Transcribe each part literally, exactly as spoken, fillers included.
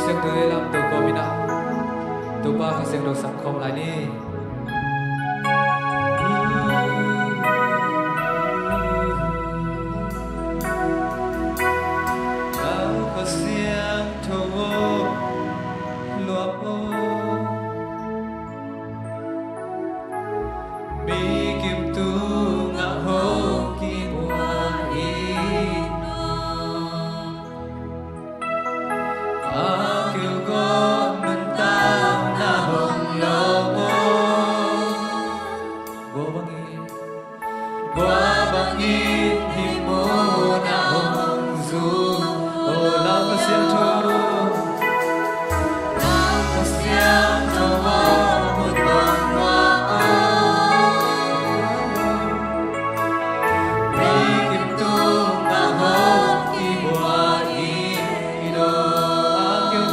Siangtho i lam to kawm in ah, Topa Kha Siangtho sang khawm lai ni. Lau Kha Siangtho aw, luap aw. Mi kim tungah hong kibua in aw. A keu gawp nuntakna hong lawp aw. Gua bangin, gua bangin hih munah hong zum aw. Lau Kha Siangtho, Lau Kha Siangtho aw, hun hong luah aw. Mi kim tungah hong kibua in aw. A keu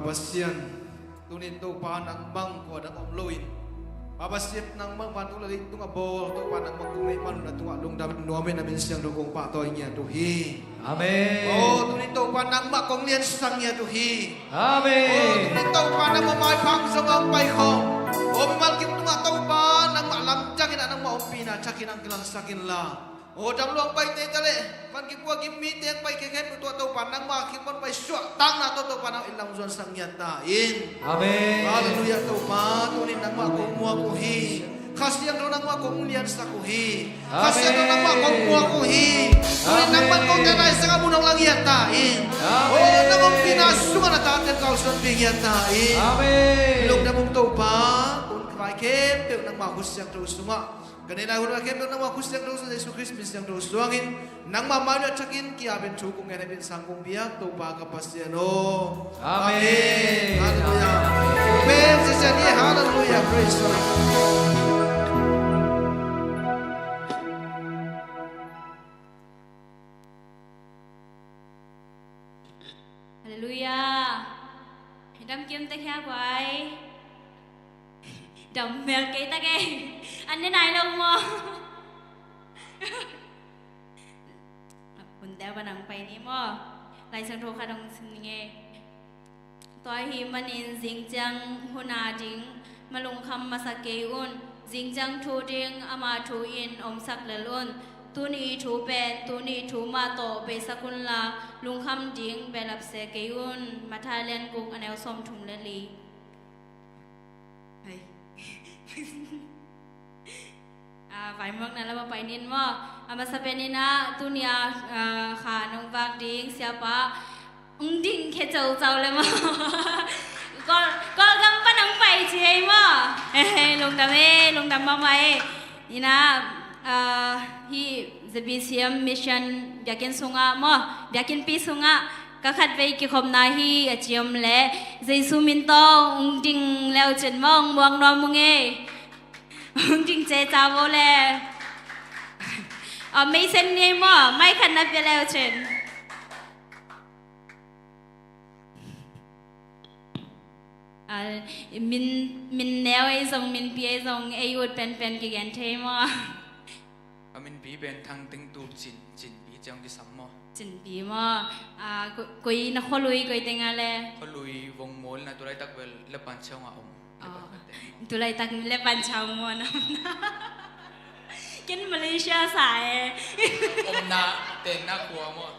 Pasian, tuni-in Topa nangmah kua dang om loin, Pa Pasian nangmah vantung le leitung a bawl Topa nangmah kong neih man un na tungah lungdam nuam in, na min siangtho kong pahtawi ngiat uh hi. Amen. Oh, tuni-in Topa nangmah kong liansak ngiat uh hi. Amen. Oh, tuni-in Topa nangmah maipha hong zong a hong pai khawm, oh, mimal kim tungah Topa nangmah lamdang in ah nangmah ompihna thakin hong kilangsak inla, oh, damlo hong paite ta leh van kipua kim mite hong pai khekhen uh tawh Topa nangmah kipan pai suahtakna tawh Topa nang in lam zuansak ngiat ta in. Amen. Halleluiah. Topa, tuni-in nangmah kong muak uh hi. Kha Siangtho nangmah kong liansak uh hi. Kha Siangtho nangmah kong muak uh hi. Tuni-in nangmah kong tena i sang a mun hong la ngiat ta in. Amen. Oh, nang ompihna sungah na tate kalsuanpih ngiat ta in. Amen. Lungdam ung Topa, tun vai khempeuh nangmah khut siangtho sungah, ka neih lai hun a khempeuh nangmah khut siangtho sungah Jesu Khrist min siangtho suangin nangmah mai-ah thakin ki-ap in thu kong ngen, hehpihna sang kong biak Topa ka Pasian aw. Amen. Halleluiah. Amen. Praise the Lord. Halleluiah. Praise the Lord. Halleluiah. Dam kim ta khia guai. Dam mel kei ta kei. An ne nai lo maw? Hun deuh pan hong pai ni maw? Lai Siangtho khat hong sim ni ngei. Tua ahih manin zingciang hun a ding ma lungkham masa kei un. Zingciang thu ding ama thu in omsak lel un. Tuni thu pen tuni thu mah tawh beisak unla, lungkham ding behlap se kei un. Matthai lian guk, a neu sawmthum le li. Hei. Ah, vaimuakna lam a pai ning maw? A masa pen in ah, tuni a, ah, kha nong vak ding siapa hong ding khia caucau le maw? Kawl, Kawlgam pan hong pai ci ei maw? Lungdam e, lungdam mahmah e. In ah, ah, hih Z B C M Mission biakinn sungah maw, biakinnpi sungah ka khatvei kikhopna hi a ci om leh, Jesu min tawh hong ding le uh cin maw, hong muak nuam ung e. Hong ding ceucau vo le. Aw, meisen ni ei maw, mai khat na pia le uh cin. Ah, min, min neu ei zong, min pi ei zong, ei ut penpen kigen thei maw? A min pi pen Thang Ting Tu, Cin, Cin Pi ciang kisam maw? Cin Pi maw? Ah, ko-, koi na khualui koi teng a le? Khualui Vung Mual na, tulaitak bel Lepancho nga om. Aw. Lepan khat teng. Tulaitak Lepancho maw na? Ken Malaysia sa e. Omna, tenna khua maw?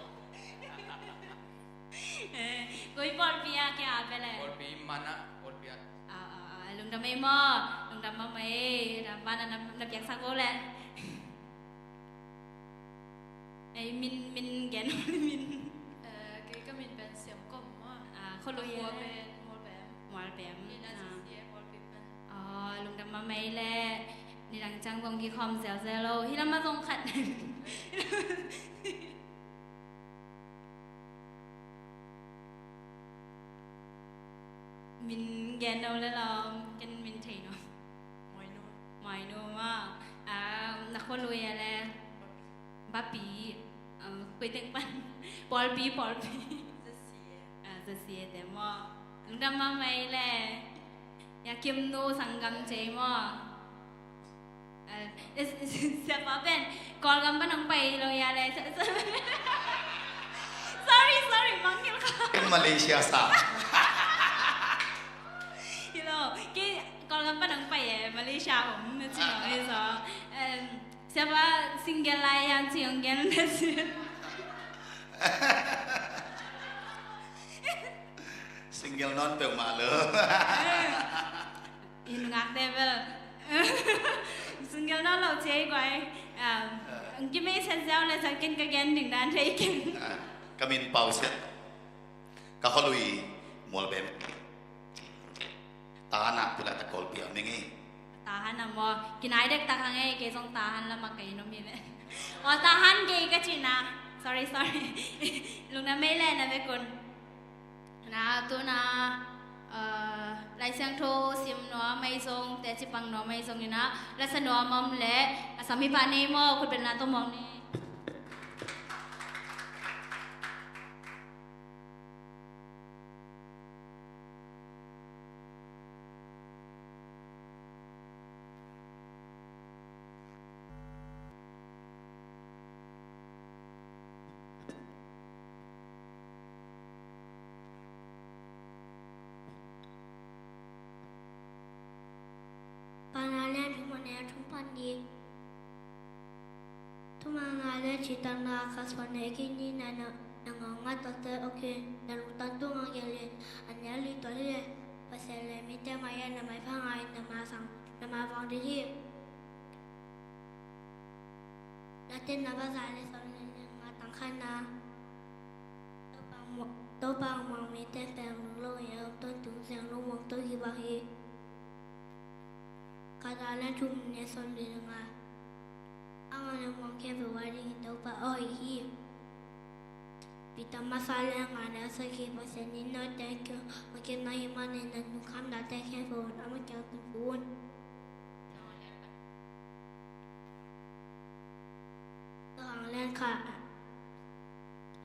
Eh, koi pawlpi a kia a pia le? Pawlpi man a, pawlpi a. Ah, ah, ah, lungdam ei maw, lungdam mahmah ei, tua pan a na, na piaksak vo le. Ei, min, min gen, min. Eh, kei ka min pen Siam Kom maw. Ah, khualui a le? Ka khua pen Mualbem. Mualbem. Min a, ah, Z C A pawlpi pen. Ah, lungdam mahmah ei le, nidang ciang zong kikhawm zelzel lo, hih lam a zong khat. Min gen no le lawm, ken min thei no. Mainu. Mainu maw. Ah, na khualui a le? Bapi. Ah, koi teng pan? Pawlpi, pawlpi. Z C A. Ah, Z C A te maw. Lungdam mahmah ei le. Ya Kim nu sanggam cei maw. Eh, eh, siapa pen Kawlgam pan hong pai lo ya le. Sorry, sorry, mangngilh ka. Ken Malaysia sa. Hello, kei Kawlgam pan hong pai e, Malaysia om na ci lo e so. Em, siapa single lai ya ci hong gen na ci. Single nawn peuhmah lo. Eh. I nungakte bel single nawn lo ci ei guai. Ah, hong kimeisiat ziau le zong ken ka gen ding dan thei keng. Ah, ka min Pau Sian. Ka khualui Mualbem. Tahan a, tulaitak Kawlpi a om ing ei. Tahan a maw, kinai dektak hang ei, kei zong Tahan lam a ka inn om hi ve. Aw, Tahan gei ka cihna. Sorry, sorry. Lungdam ei le na vekun. Na, tu-in ah, eh, Lai Siangtho sim nuam ahi zong, teci pang nuam ahi zongin ah, la sa nuam om leh, a sam hi pah ni maw, khutbetna tawh muak ni. Nalen thum a neu thum pan ni. Thum a nga le ci tang na ka suan ne ki ni na na na ngau nga to te o ki na lu tan tu nga ge le a neu li to le Pasian le mi te mai ya na mai pha ngai na ma sang na ma vang di hi. Na ten na ba za le son le nga tang khan na. Topang mo-, topang mong mi te peng lung lo ya ton tung zeng lung mong to hi ba hi. Ka da le thum ne son li nga. Ama le mong ke be wa di Topa oi hi. Pita masa le nga ne sa ki Pasian ni no te kyo ma ke na hi ma ne na nu kham da te ke bo na ma kyo tu bun. Tawhang lian kha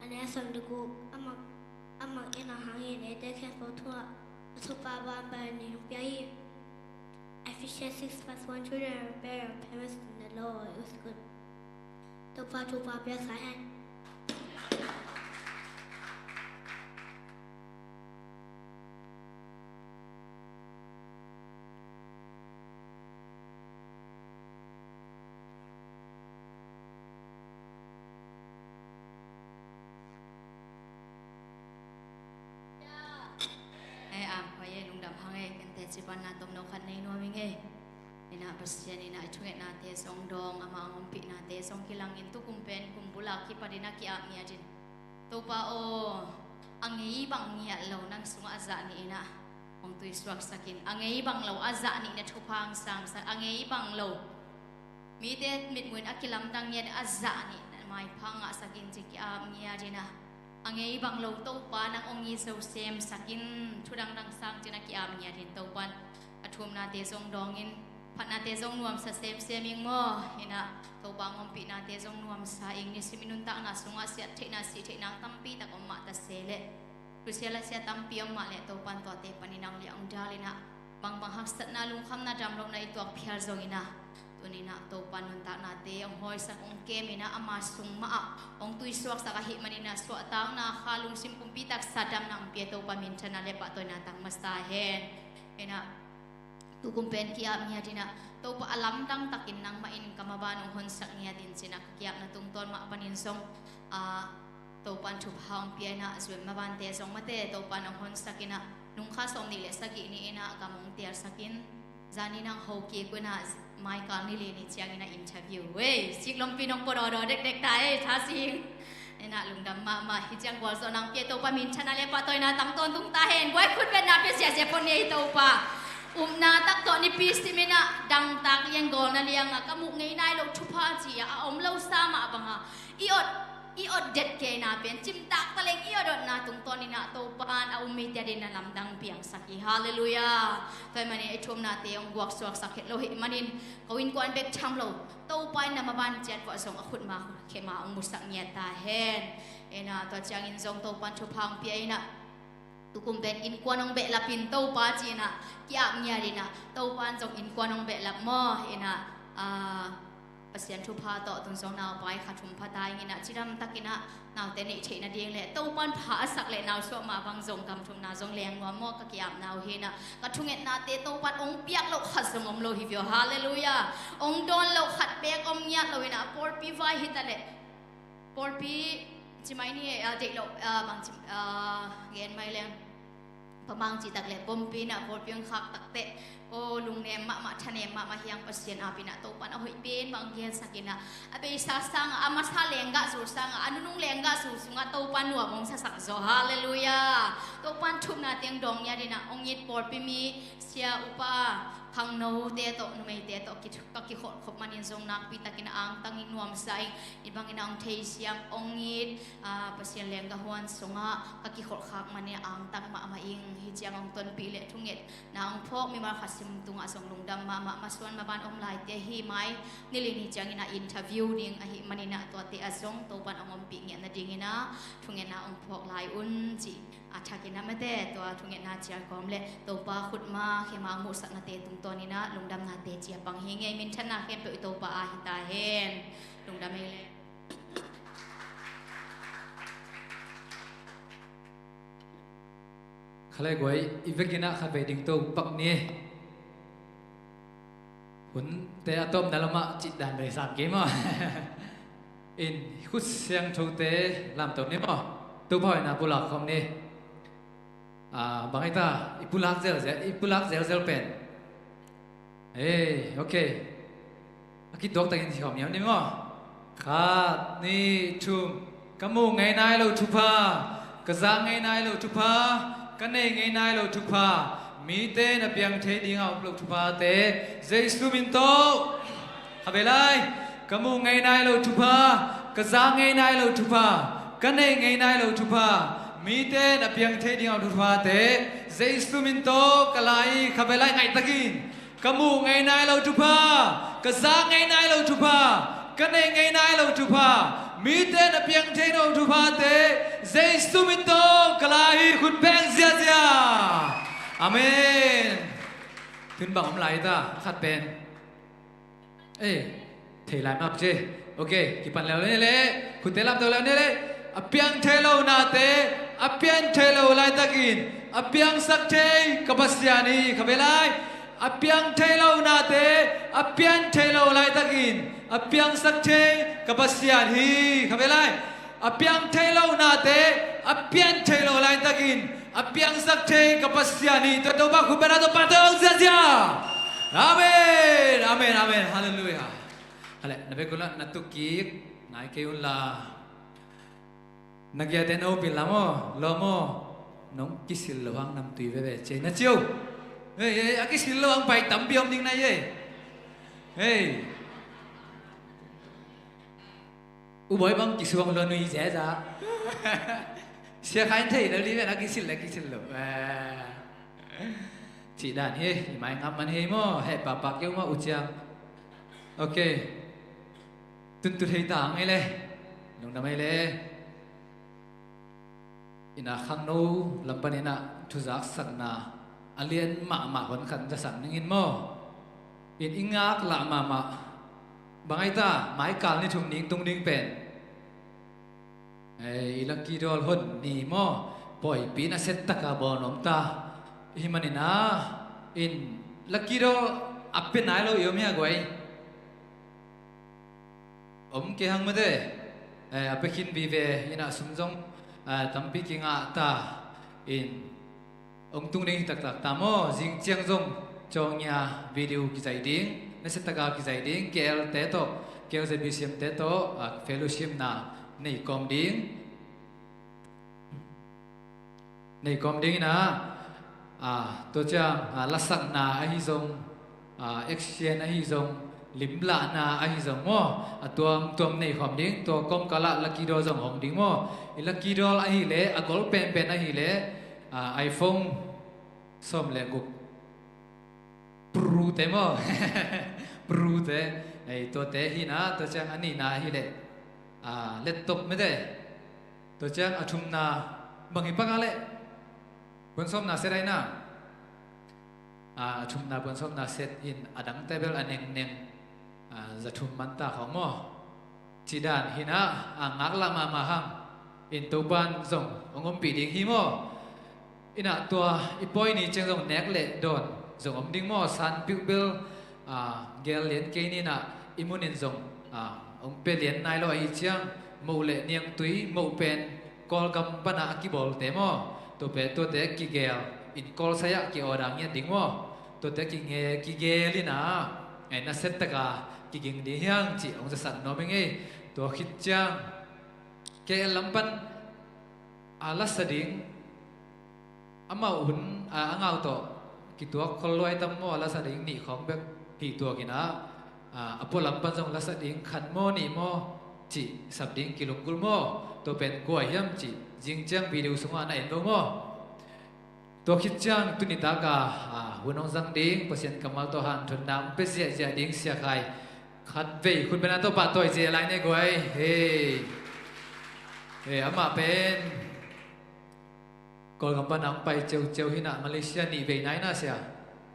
a ne a son duk uh a mak, a mak in a hang in e te khen ko thua a thupa ban ban ni hong pia hi. Ephesians six verse one, children, obey your parents in the Lord. It's good. Topa thupa pia sa hen. Eh, am, hoi e, lungdam hang e, kente cipan na tomno khat nei nuam ing e. Ina Pasian ina i thungetnate zong dawng, ama a ngompihnate zong kilangin tukum pen kumbula kipatin a ki-ap ngiatin. Topa aw, a ngei bang ngiat lo nang sungah a zah nih ina hong tuisuaksakin, a ngei bang lo a zah nih na thupha hong sangsak, a ngei bang lo mite mitmuhin a kilamdang ngiat a zah nih na maipha ngahsakin ci ki-ap ngiat ina, a ngei bang lo Topa nang hong it zo semsakin, thudangdang sangcin a ki-ap ngiatin Topan a thumnate zong dawngin, phatnate zong nuamsa semsem ing maw? Ina Topa ngompihnate zong nuamsa ing, nisim i nuntakna sungah siat theihna, sih theihna tampi tak om mah ta se leh, khusia lasia tampi om mah leh Topan tuate panin a hong liah hong dal ina, bangbang haksatna, lungkhamna, damlohna i tuak phial zong ina, tuni ina Topan nuntaknate hong hawisak hong kem ina, ama sung mah ah hong tuisuaksak ahih manin a suahtakna kha, lungsim pumpi taksa damna hong pia Topa minthanna le pahtawina tang masa hen. Ina tukum pen ki-ap ngiat ina, Topa a lamdang takin nangmah in ka maban hong honsak ngiat in cina ka ki-apna tungtawn mah panin zong, ah, Topan thupha hong pia ina, zuan mabante zong mate Topan hong honsak ina, nungkha sawm nih le sagih ni ina gam hong tialsakin, zani nang ho kik uh ina, maikal ni li ni ciang ina interview. Wei, siklompi nong pawdawdaw dekdek ta e, tha sing. Ina lungdam mahmah, hi ciang gualzawhna hong pia Topa minthanna le pahtawina tang tawntung ta hen. Buai khut betna pia siasia pon ni ei Topa. Upna tak tawh nipi sim ina dangtak lianggawlna lianga ka muh ngei nai lo thupha ci-a a om lo sa mah banga i ot, i ot det keina pen cimtak taleng i ot otna tungtawn ina Topan a um mite adingin a lamdang piangsak hi. Halleluiah. Tua ahih manin i thumnate hong guaksuaksak het lo ahih manin ko innkuan bek tham lo, Topa in na maban ciat vuah zong a khutma khema hong musak ngiat ta hen. Ina tua ciangin zong Topan thupha hong pia ina, tukum pen innkuan hong behlap in Topa ci ina ki-ap ngiat ina, Topan zong innkuan hong behlap maw? Ina, ah, Pasian thupha tawh tun zong naupai khat hong pha ta ing ina, cidam tak ina naute neih theih nading le Topan pha a sak le nausuah mah bang zong gam thumna zong leng nuam maw? Ka ki-apna uh hi ina, ka thungetnate Topan hong piak loh khat zong om lo hi viau. Halleluiah. Hong dawn loh khat beek om ngiat lo ina, pawlpi vai hi ta leh, pawlpi ci mai ni, ah, deih loh, ah, bang ci, ah, gen mai leng, pamang ci tak leh pawlpi ina pawlpi hong khak tak teh, aw, lungnem mahmah, thanem mahmah hi hang. Pasian ap ina Topan a hoih pen bang gensak ina, a beisa sanga, a masa lenggah zul sanga, a nunung lenggah zul sungah Topan nuam hong sasak zaw. Halleluiah. Topan thumna teng dawng ngiat ina, hong it pawlpi mi, sia, upa, khangnote tawh, numeite tawh ki, ka kikholh khop manin zong nakpi takin a angtang ing, nuamsa ing, i bangin a hong theisiam, hong it, ah, Pasian lenggah huan sungah ka kikholh khak manin a angtang mahmah ing. Hi ciang hong tonpih le thungetna hong phawk mimal khat sim tungah zong lungdam mahmah. Masuan maban om laite hi mai, nilin hi ciangin a interview ding ahih manin a tuate ah zong Topan hong ompih ngiat nading ina thungetna hong phawk lai un ci. A thakin a mate tua thungetna cial kawm le Topa khutma khema muhsaknate tungtawn ina lungdamnate cia pang hi ngei. Minthanna khempeuh i Topa a hi ta hen. Lungdam ei le. Khalai guai, i vekin a khat vei ding to pak ni. Hunte a tawpna lamah cih dan bei sam kei maw? In khut siangthote lamto ni maw? Topa hoihna pulak khawm ni. Ah, bang hi ta, i pulak zelzel, i pulak zelzel pen. Ei, ok. A kituak takin ci khawm hiam ni maw? Khat, nih, thum. Ka muh ngei nai lo thupha, ka zak ngei nai lo thupha, ka nei ngei nai lo thupha, mite na piang thei ding a om lo thuphate Jesu min tawh. Kha ve lai. Ka muh ngei nai lo thupha, ka zak ngei nai lo thupha, ka nei ngei nai lo thupha, mite na piang thei ding a om lo thuphate Jesu min tawh ka la hi. Kha ve lai, ngaihtakin. Ka muh ngei nai lo thupha, ka zak ngei nai lo thupha, ka nei ngei nai lo thupha, mite na piang thei lo thuphate Jesu min tawh ka la hi. Khut beng ziazia. Amen. Tun bang om lai ta, a khat pen. Ei, thei lai mah ci. Ok, kipan leu ni le, khutte lamto leu ni le. A piang thei lo nate a pian thei lo laitakin a piangsak thei ka Pasian hi. Kha ve lai. A piang thei lo nate a pian thei lo laitakin a piangsak thei ka Pasian hi. Kha ve lai. A piang thei lo nate a pian thei lo laitakin a piangsak thei ka Pasian hi. Tua Topa khut beng a, Topa tawh ziazia. Amen. Amen. Amen. Halleluiah. Hale, na bek un la, na tuk kik ngai kei un la. Na giate na upil la maw, law maw? Nong kisil lo hang namtui veve ci na ci o. Ei, ei, a kisil lo hang pai tampi om ding na hi ei. Ei. U Bawi bang kisuang lo nui zeza. Sia khain thei lo li ven a kisil le kisil lo. Eh. Cih dan hi, i mai ngam man hi maw, heh pahpah keu mah u ciang. Ok. Tun tu thei ta ang ei le. Lungdam ei le. Ina khangno lam paninah thuzaksakna a lian mahmah hon khat zasak ningin maw? In i ngaklah mahmah. Bang ai ta, maikal ni thum ning tung ding pen. Ei, i lucky draw hon ni maw? Pawipi nasettaka bawl nuam ta. Hi maninah, in lucky draw a pia nai lo i om hia guai? Om kei hang mate. Eh, a pia khin vive, inah sum zong, eh, tampi kingah ta. In hong tung ding hi taktak ta maw? Zing ciang zong Cawngia video kizai ding, nasettaka kizai ding, K L te tawh, K L Z B C M te tawh, ah, fellowship na nei kawm ding. Nei kawm ding inah, ah, tua ciang, ah, lasakna ahi zong, ah, action ahi zong, limlahna ahi zong maw? A tuamtuam nei khawm ding, tua kawmkalah lucky draw zong hong ding maw? I lucky draw ahileh, a gol penpen ahileh, ah, iPhone sawm le guk. Pro te maw? Pro te. Ei, tuate hinah, tua ciang a nihna hileh, ah, laptop mete. Tua ciang a thumna bang hi pak a leh? Puan sawmna set aina. Ah, a thumna puan sawmna set in a dangte bel a nengneng, ah, za thum man ta khawng maw? Cih dan hinah, a ngaklah mahmah hang. In Topan zong hong ompih ding hi maw? Inah tua i pawi ni ciang zong nek le dawn zong om ding maw? San piuh bel, ah, gel lian kei ninah i munin zong, ah, hong pia lian nai lo ahi ciang, moh le niangtui, moh pen Kawlgam pana a kibawlte maw? Tua pen tuate kigel in Kawlsai-ah ki-order ngiat ding maw? Tuate kinge, kigel inah, eh, nasettaka kiging ding hiang cih hong zasak nuam ing ei. Tua khit ciang K L lam pan a lasa ding, amau hun, a, a ngau tawh kituak khol luai tam maw, a lasa ding nih khawng bek hih tuak inah, a, a pualam pan zong lasa ding khat maw nih maw cih sap ding kilunggulh maw? Tua pen kua hiam cih zing ciang video sungah na en lo maw? Tua khit ciang tuni taka, a, hun hong zang ding, Pasian kammal tawh hanthotna hong pia ziahziah ding Sia Khai khat vei khut beng a tawh pahtawi zia lai ne guai. Hei. Hei, amah pen Kawlgam pana hong pai ceuceu hinah, Malaysia nih vei nai na sia,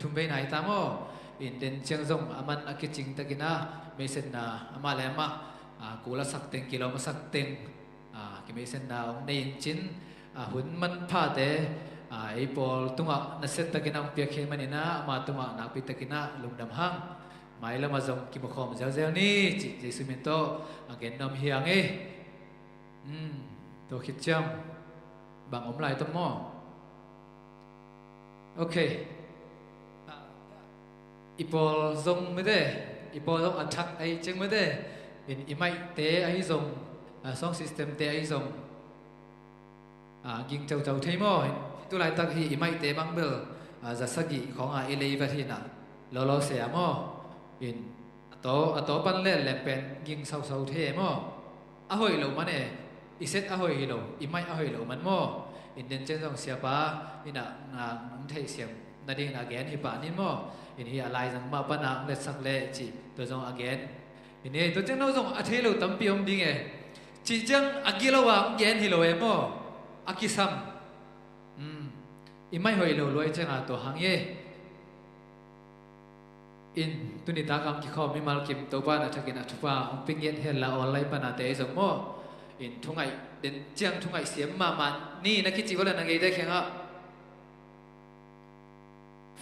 thum vei nai ta maw? In den ciang zong a man a kicing takinah, meisenna amah le amah, a, kula sak teng, kilawm a sak teng, a, kimeisenna hong nei in cin, a, hun manphate, a, ei pawl tungah naset takinah hong piak khe maninah, ama tungah nakpi takinah lungdam hang. Mailam ah zong kimukhawm zelzel ni cih Jesu min tawh a gen nuam hi hang e. Tua khit ciang bang om lai tam maw? Ok. I pawl zong mete, i pawl zong a thak ahi ciang mete, in i maihte ahi zong, sound system te ahi zong, ging caucau thei maw? Tulaitak hi i maihte bang bel za sagih khawngah i lei vat hi na, lawlaw se a maw? In a taw, a taw pan lel lem pen ging sausau thei e maw? A hoih lo man e, i set a hoih hi lo, i maih a hoih lo man maw? In den ciang zong siapa in a nang theihsiam nading in a gen hi pah nin maw? In hi a laizang mah pana hong letsak leh cih tua zong a gen. In hi tua ciang no zong a thei lo tampi om ding e. Cih ciang a gilo a hong gen hi lo e maw? A kisam. I maih hoih lo luai cianga tua hang e. In tuni takam kikhawm mimal kim Topa na thakin a thupha hong ping ngiat hen la online pana te zong maw? In thungaih den ciang thungaih siam mahmah ni na kici ua le na ngeite khengah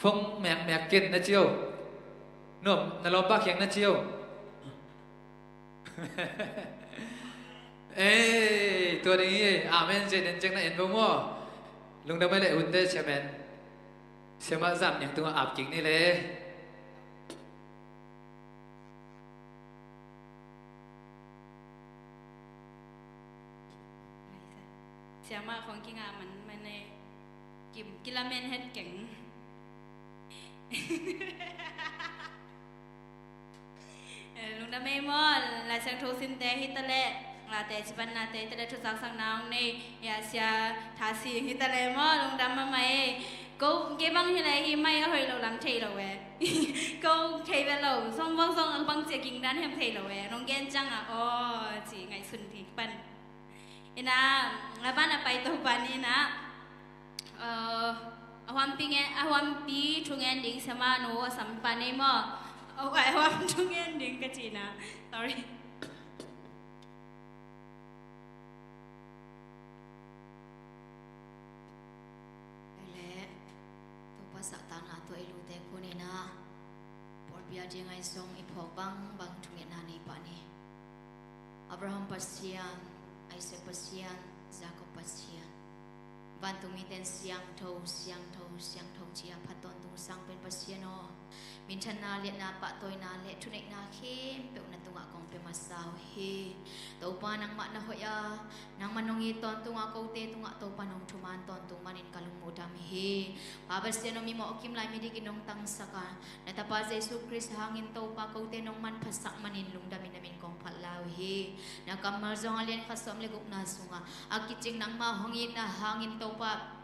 phone mekmek ken na cio. Nuam na lawmpa kheng na cio. Ei, tua ding hi. Amen. Cia den ciang na en bo maw? Lungdam mai le unte chairman. Siamah zam niang tungah ap kik ni le. Siamah khong kingah man man e. Kim kilamen het keng. Lungdam ei maw, Lai Siangtho simte hi taleh, late cipannate hi taleh, thuzaksakna hong nei, ya sia thasi hi taleh maw, lungdam mahmah ei. Ko kei bang hi leh hi mai a hoih lo lam thei lo e. Ko thei ve lo, song bang song ang bang cia ging dan hem thei lo e. Nong gen ciang a, aw, ci ngaihsun hi pan. Ina, a ban a pai to pan ina. A huampi nge, a huampi thungen ding siamah nu a sam pan ei maw? A huam thungen ding ka cina. Sorry. Leh Topa sahtakna tua i lute kuninah pawlpi a dingah i zong i phawk bangbang thungetna nei pah ni. Abraham Pasian, Isaac Pasian, Jacob Pasian, vantung miten siangtho, siangtho, siangtho cia phat tawntung sangpen Pasian aw, minthanna, liatna, pahtawina le thuneihna khempeuh na tungah kong pia masa uh hi. Topa nangmah na hoih a, nangmah nong it tawntunga kote tungah Topa nong thuman tawntung manin ka lungmuh dam hi. Pa Pasian aw, mi mawh kim lai midik in nong tangsak a, na Tapa Jesu Khrist hangin Topa kote nong manphasak manin lungdamin na min kong phat lai uh hi. Na kammal zong a lian khat sawm le gukna sungah a kicing nangmah hong itna hangin Topa,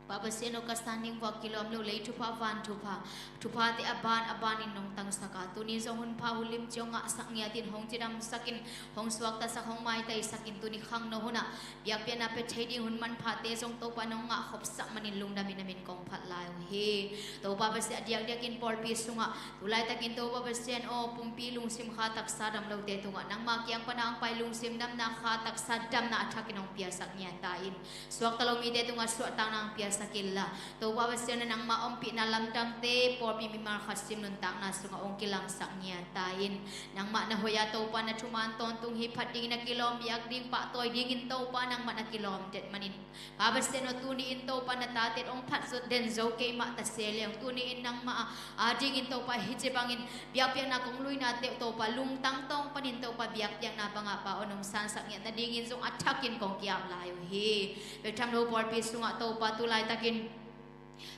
Pa Pasian aw, ka san ding vua kilawm lo lei thupha, van thupha, thuphate a ban a banin nong tangsak a, tuni zong hun pha hun lim ciang ngahsak ngiatin hong cidamsakin, hong suaktasak, hong maitaisakin, tuni khangno hunah biakpiakna pia thei ding hun manphate zong Topa nong ngahkhopsak manin lungdamin na min kong phat lai uh hi. Topa Pasian, a diakdiakin pawlpi sungah tulaitakin Topa Pasian aw, pumpi lungsim kha taksa dam lote tungah nangma kiang pana hong pai lungsim damna, kha taksa damna a thakin hong piasak ngiat ta in. Suakta lo mite tungah suahtakna hong piasak inla, Topa Pasian aw, nangma ompihna lamdangte pawlpi mimal khat sim nuntakna sungah hong kilangsak ngiat ta in. Nangmah na hoih a, Topa na thuman tawntung hi phat ding, na kilawm biak ding, pahtawi dingin Topa nangmah na kilawm det manin, Pa Pasian aw, tuni in Topa na tate hong phat zot den zo keimah ta se leng, tuni in nangmah a, a dingin Topa hici bangin biakpiakna kong luinate uh Topa lungtang tawng panin Topa biakpiakna bangah Pa aw nong sansak ngiat nadingin zong a thakin kong ki-ap lai uh hi. Bek tham lo pawlpi sungah Topa tulaitakin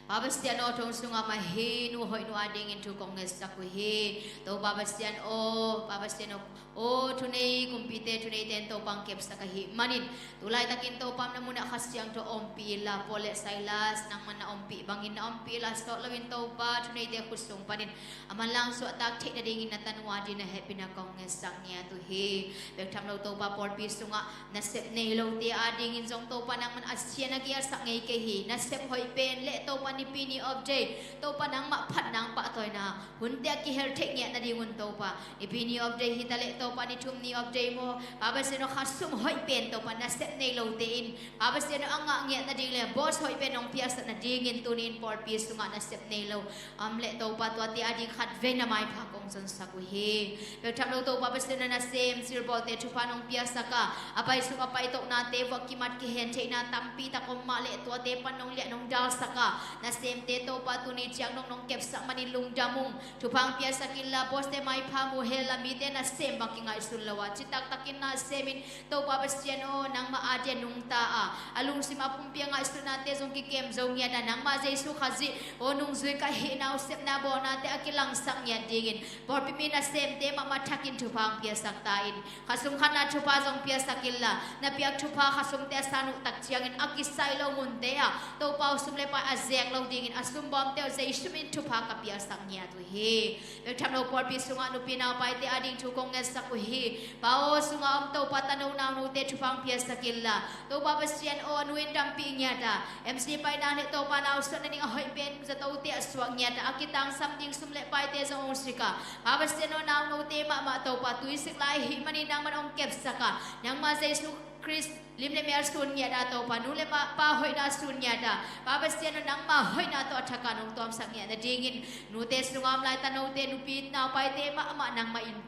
Pa Pasian aw, thong sungah mah hi nu hoih nu a dingin thu kong ngetsak uh hi. Topa Pasian aw, Pa Pasian aw, aw thunei kumpite, thuneite in Topa hong kepsak ahih manin, tulaitakin Topa na munah Kha Siangtho ompih inla, Paul le Silas nangman na ompih bangin na ompih inla, sawt loin Topa thuneite khut sung panin a manlang suahtak theih nadingin na tanu a dingin na hehpihna kong ngetsak ngiat uh hi. Bek tham lo Topa pawlpi sungah nasep nei lote a dingin zong Topa nangman a sia na gelsak ngei kei hi. Nasep hoih pen le Topa nipi ni off day, Topa nangmah phatna hong pahtawina hunte a kihel theih ngiat nadingun Topa, Nipi ni off day hi taleh Topa, ni thum ni off day maw, Pa Pasian aw, khasum hoih pen Topa nasep nei lote in, Pa Pasian aw, a ngah ngiat nading le boss hoih pen hong piaksak nadingin tuni in pawlpi sungah nasep nei lo om leh Topa, tuate ading khatvei na maipha kong zonsak uh hi. Bek tham lo Topa Pasian aw, nasem silbawlte thupha nong piaksak a, a pai sung a pai tohnate vuah kimat kihen theihna tampi tak om mah leh tuate pan nong liah nong dalsak a, nasemte Topa tuni ciang nong nong kepsak manin lungdam ung. Thupha hong piaksak inla, bawste maipha mu hen la, mite nasem bang kingaihsun lo a, citak takin nasem in, Topa Pasian aw, nangmah a dia nungta a, a lungsim a pumpi a ngaihsutnate zong kikem zo ngiat a, nangmah Jesu Khazih aw nungzui ka hihna uh sepna bawlnate a kilangsak ngiat dingin pawlpi mi nasemte mahmah thakin thupha hong piaksak ta in. Khasum khatna thupha zong piaksak inla, na piak thupha khasumte a san uh tak ciangin a kisai lo munte ah Topa aw, sum le pai a zek lo dingin a sumbawmte uh Jesu min thupha ka piaksak ngiat uh hi. Bek tham lo pawlpi sungah nupi naupaite ading thu kong ngetsak uh hi. Pa aw, sungah om Topa tano naunote thupha hong piaksak inla, Topa Pasian aw, nu in dampih ngiat a, M C paina leh Topa nau suah nading a hoih pen zatote a suak ngiat a, a kitangsam ding sum le paite zong hong sik a, Pa Pasian aw, naunote mahmah Topa tuisik lai ahih manin nangman hong kepsak a, nangmah Jesu Khrist lim le mel sun ngiat a Topa, nu le pa, pa hoihna sun ngiat a, Pa Pasian aw, nangmah hoihna tawh a thak a nong tuamsak ngiat nadingin, nute sungah om lai tanote nupi naupaite mahmah nangmah in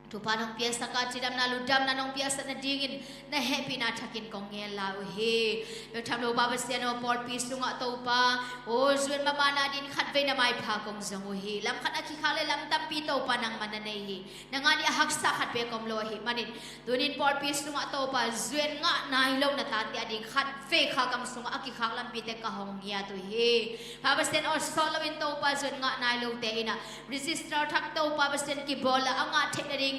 thupha nong piaksak a, cidamna lungdamna nong piaksak nadingin na hehpihna thakin kong ngen lai uh hi. Bek tham lo Pa Pasian aw, pawlpi sungah Topa aw, zuan maban ading khatvei na maipha kong zong uh hi. Lam khat a kikhak le lam tampi Topa nangman na nei hi. Nang a ding a haksa khat bek om lo ahih manin tuni in pawlpi sungah Topa zuan ngah nai lo na tate ading khatvei kha gam sungah a kikhak lampite ka hong ngiat uh hi. Pa Pasian aw, sawt loin Topa zuan ngah nai lote in ah register thak Topa Pasian kibawl a, a ngah theih nadingin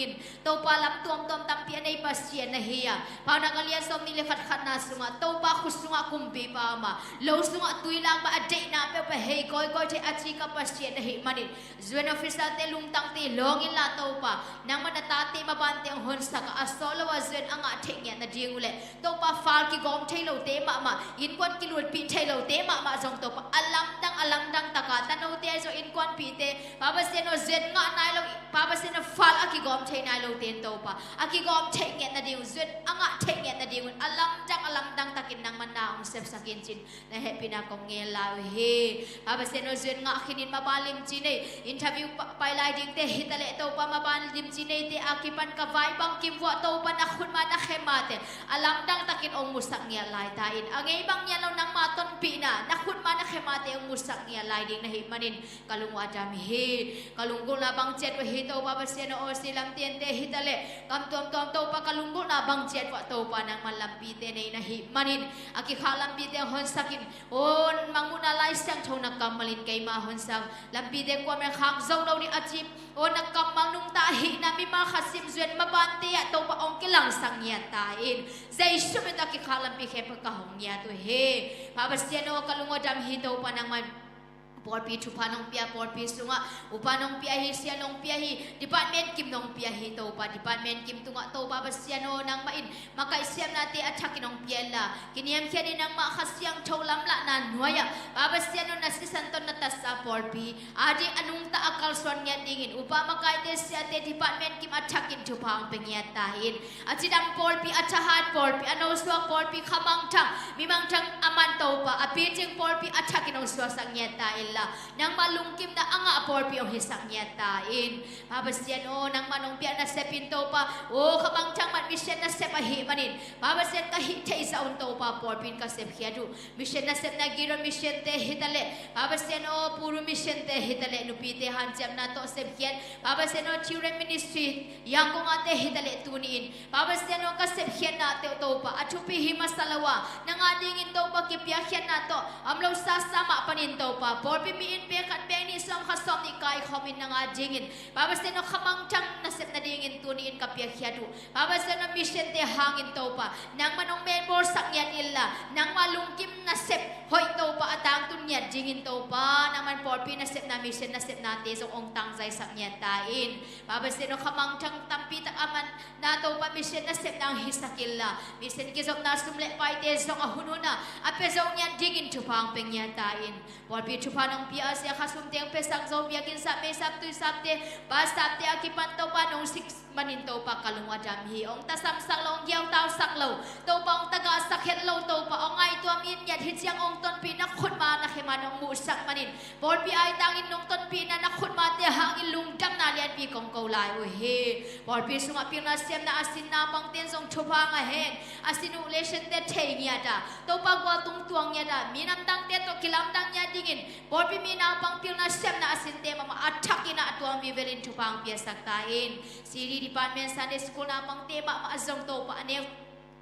Topa lam tuamtuam tampi a nei Pasian na hi a, Paunak a lian sawmnih le khat khatna sungah Topa khut sungah kumpipa om a, lo sungah tuilang mah a deihna peuhpeuh hei kawikawi thei a cika Pasian ahih manin, zuan officer-te lungtangte lawng inla Topa, nangmah na tate mabante hong honsak a, a sawt lo a zuan a ngah theih ngiat nading uh leh Topa, fal kigawm thei lote mahmah, innkuan kilutpih thei lote mahmah zong Topa, a lamdang a lamdang taka tanote ahi zong innkuanpihte, Pa Pasian aw, zuan ngah nai lo, Pa Pasian aw, fal a kigawm thei nai lote in Topa, a kigawm theih ngiat nading uh, zuan a ngah theih ngiat nading un a lamdang a lamdang takin nangman na hong sepsak in cin na hehpihna kong ngen lai uh hi. Pa Pasian aw, zuan ngah khinin maban limci nei, interview pa-, pai lai dingte hi taleh Topa, maban limci neite a kipan ka vai bangkim vuah Topa na khutma na khemate a lamdang takin hong musak ngiat lai ta in. A ngei bang ngiat lo nangma tonpihna na khutma na khemate hong musak ngiat lai ding na hih manin ka lung uh a dam hi. Ka lunggulhna bang ciat uh hi Topa Pasian aw, Aussie lam tiante hi taleh gam tuamtuam Topa, ka lunggulhna bang ciat uh ah Topa nangman lampite nei na hih manin a kikhak lampite honsak in, aw, mangmuhna Lai Siangtho na kammal in keima honsak lampite kuamah in khak zo lo ding a ci, aw, na kammal nungta ahihna mimal khat sim zuan mabante ah Topa hong kilangsak ngiat ta in. Jesu min tawh a kikhak lampi khempeuh ka hong ngiat uh hi. Pa Pasian aw, ka lung uh a dam hi Topa, nangman pawlpi thupha nong pia, pawlpi sungah upa nong pia hi, sia nong pia hi, department kim nong pia hi Topa, department kim tungah Topa Pasian aw, nangmah in makaih siamnate a thakin hong pia inla, kiniamkhiat in nangmah Kha Siangtho lamlahna nuai-ah, Pa Pasian aw, na sisan tawh na tatsa pawlpi ading a nungta a kalsuan ngiat dingin upa makaite, siate, department kim a thakin thupha hong pia ngiat ta in. A cidam pawlpi, a thahat pawlpi, a nosuak pawlpi, khamangthang, mimangthang a man Topa, a picing pawlpi a thakin hong suaksak ngiat ta inla, nangmah lungkimna a ngah pawlpi hong hisak ngiat ta in. Pa Pasian aw, nangmah nong piak nasep in Topa, aw, khamangthang man mission nasep ahih manin, Pa Pasian, ka hih theihzah un Topa pawlpi in ka sepkhiat uh. Mission nasepna Giron mission-te hi taleh, Pa Pasian aw, Puru mission-te hi taleh, nupite hanciamna tawh sepkhiat, Pa Pasian aw, Children Ministry Yangon ah te hi taleh tuni in, Pa Pasian aw, ka sepkhiatnate uh Topa, a thupi hi masa lo a, nang a dingin Topa kipiakkhiatna tawh a om lo sasa mah panin Topa, pawlpi mi in pek khat pek nih sawm khat sawm nih kaikhawm in nang a dingin, Pa Pasian aw, khamangthang nasep nadingin tuni in ka piakkhiat uh. Pa Pasian aw, mission-te hangin Topa, nangman hong mel bawlsak ngiat inla, nangmah lungkim nasep hoih Topa a tangtun ngiat dingin Topa, nangman pawlpi nasepna, mission nasepnate zong hong tangzaisak ngiat ta in. Pa Pasian aw, khamangthang tampi tak a man na Topa, mission nasepna hong hisak inla, mission kizopna sum le paite zong a hunhun a a pia zo ngiat dingin thupha hong pia ngiat ta in. Pawlpi thupha nong pia a, sia khasumte hong piasak zo, biak Inn sap, mei sap, tui sapte, bus sapte a kipan Topa nong sik manin Topa ka lung a dam hi. Hong tasamsak lo, hong giautausak lo Topa, hong tagahsak het lo Topa, hong ngaihtuam in ngiat hi ciang hong tonpih na khutma na khe man hong muhsak manin pawlpi aitangin nong tonpihna na khutmate hangin lungdamna lianpi kong ko lai uh hi. Pawlpi sungah pilna siamna a sin naupangte in zong thupha ngah hen. A sin uh lesiante thei ngiat a, Topa gualtung tuang ngiat a, mi namdangte tawh kilamdang ngiat dingin pawlpi mi naupang pilna siamna a sinte mahmah a thakin a tuam vivelin thupha hong piasak ta in. C D department, Sunday school naupangte mahmah a zong Topa a neu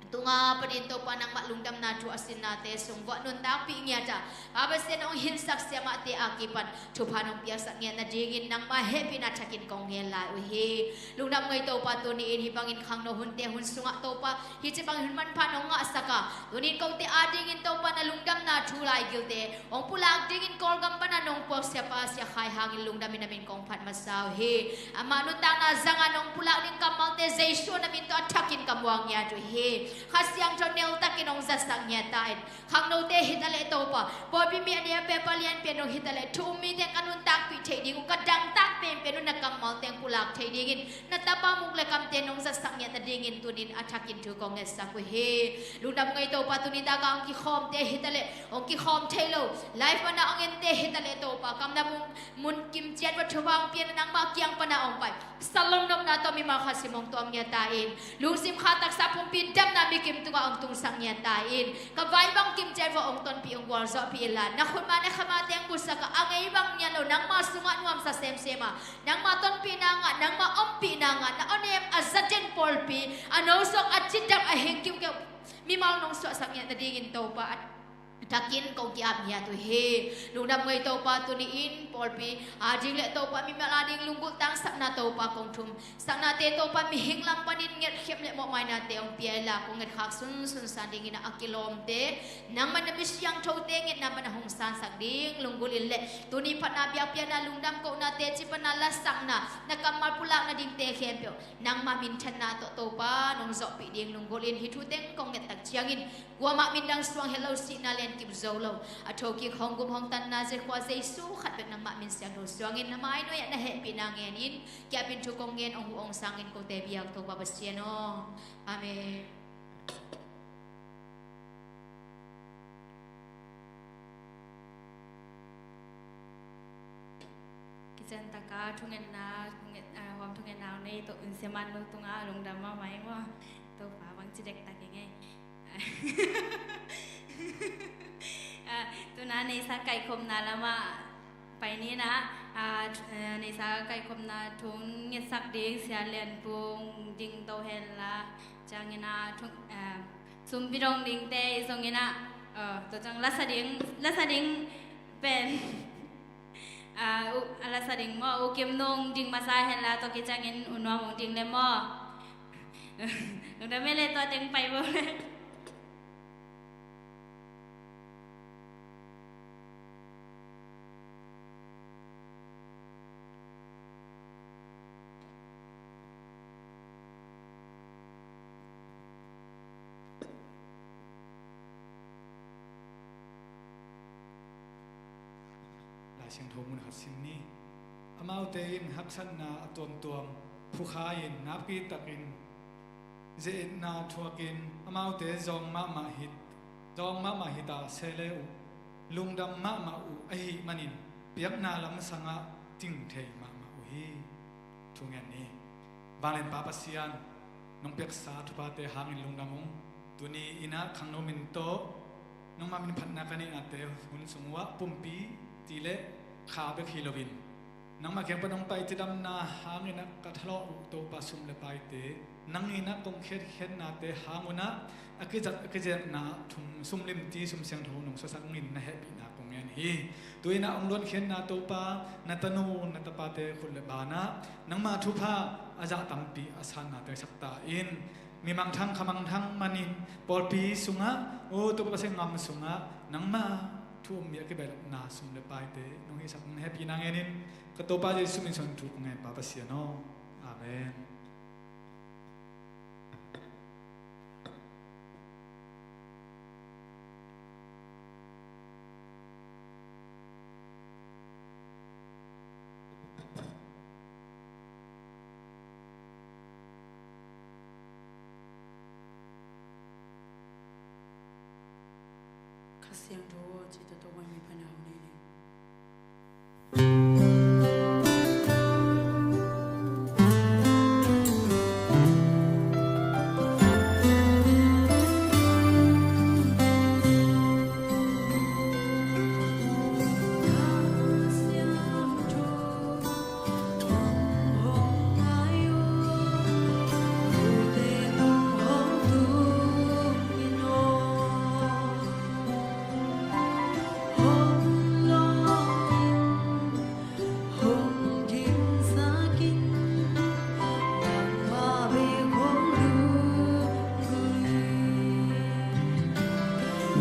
tunga panin Topa nangmah lungdamna thu a sinnate sung vuah nuntakpih ngiat a, Pa Pasian hong hilhsak siamahte a kipan thupha nong piaksak ngiat nadingin nangmah hehpihna thakin kong ngen lai uh hi. Lungdam ngei Topa, tuni in hih bangin khangno hunte hun sungah Topa hih ci bangin hun manpha nong ngahsak a, tuni in kote adingin Topa na lungdamna thu laigilte hong pulak dingin Kawlgam pana nong puak siapa Sia Khai hangin lungdamin a min kong phat masa uh hi. Amah nuntakna zanga nong pulak ding kammalte Jesu na min tawh a thakin ka muang ngiat uh hi. Kha Siangtho neltakin hong zatsak ngiat ta in. Khangnote hi taleh Topa, pawlpi mi a nia pepa lianpian dong hi taleh thu um mite ka nuntakpih theih ding uh, ka dangtak penpen uh na kammalte hong pulak theih dingin na tapa muk le kamte nong zatsak ngiat nadingin tunin a thakin thu kong ngetsak uh hi. Lungdam ngei Topa, tuni taka hong kikhawmte hi taleh hong kikhawm thei lo, live mana hong ente hi taleh Topa, kamna mun, mun kimciat va thupha hong pian nangmah kiang pana hong pai Salom nopna tawh mimal khat sim hong tuam ngiat ta in. Lungsim kha taksa pumpi damna mi kim tungah hong tungsak ngiat ta in. Ka vai bang kim ciat vawh hong tonpih hong gualzawhpih inla, na khutma na khamate hong busak a, a ngei bang nial lo nangma sungah nuamsa semsem a, nangma tonpihna ngah, nangma ompihna ngah, na awnem a zaden pawlpi a nosok a cidam a hing kiukeu mimal nong suahsak ngiat nadingin Topa a takin kong ki-ap ngiat uh hi. Lungdam ngei Topa, tuni in pawlpi ading le Topa mimal ading lunggulh tangsakna Topa kong thum saknate Topa mihing lam panin ngetkhiam le mawhmainate hong pia inla, kong ngetkhak sunsun san dingin a kilawmte nangmah na mi siangthote ngetna mana hong sansak ding lunggulh in le tuni phatna biakpiakna lungdam kohnate cipana lasakna na kammal pulak nadingte khempeuh nangmah minthanna tawh Topa nong zawhpih ding lunggulh in hih thu teng kong ngettak ciangin kuamah min dang suang het lo, sihna lian kip zo lo, a thokik hong gum hong tanna Jekhua Jesu khat bek nangmah min siangtho suangin na mai nuai-ah na hehpihna ngenin ki-apin thu kong ngen hong huh hong sangin kote biak Topa Pasian aw. Amen. Kician taka thungetna, thunget, ah, huam thungetna hong nei Topa Siaman lo tungah lungdam mahmah hi maw. Topa bangci dektak hi ngei. Ah, tuna neisa kaikhopna lamah pai ni na, ah, neisa kaikhopna thu ngetsak ding Sia Lian Pung ding to henla, ciangin ah, thu, ah, sumpi dong dingte i zongin ah, ah, tua ciang lasa ding, lasa ding pen. Ah, u, a lasa ding maw, U Kim Nung ding masa henla, tua kiciangin U Nuam Ung ding le maw. Lungdam e le, tua teng pai bo le. Lai Siangtho mun khat sim ni. Amaute in haksatna a tuamtuam phukha-in nakpi takin ze-etna thuakin amaute zawng mahmah hi, zawng mahmah hi ta se le uh, lungdam mahmah uh ahih manin biakna lamsangah ting thei mahmah uh hi. Thungen ni. Vanglian Pa Pasian, nong piaksa thuphate hangin lungdam ung. Tuni in ah khangno min tawh nangmah min phatna ka neihnate hun sung uh ah pumpi ti le kha bek hi loin, nangmah kiang pan hong pai cidamna hangin ah ka thalawh uh Topa sum le paite nang in ah kong khiatkhiatnate hang un ah a kizat a kizekna thum sum limci sum siangtho nong suahsak ungin na hehpihna kong ngen hi. Tu-in ah hong luankhiatna Topa, na tanu na tapate khut le banah nangma thupha a zah tampi a sannate sak ta in, mi mangthang kha mangthang manin pawlpi sungah, o Topa Pasian, gam sungah nangma thu um mi a kibelhna sum le paite nong hihsak, nong hehpihna ngenin ka Topa Jesu min suang thu kong ngen, Pa Pasian aw. Amen. Kha Siangtho aw, cih tawh tawh Baibal pan a hong nei ni.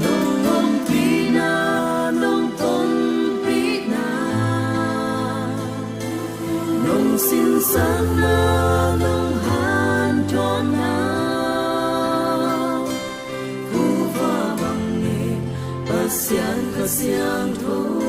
Nong ompihna, nong tonpihna, nong sinsakna, nong hanthawnna, kuva bang ngen Pasian Kha Siangtho.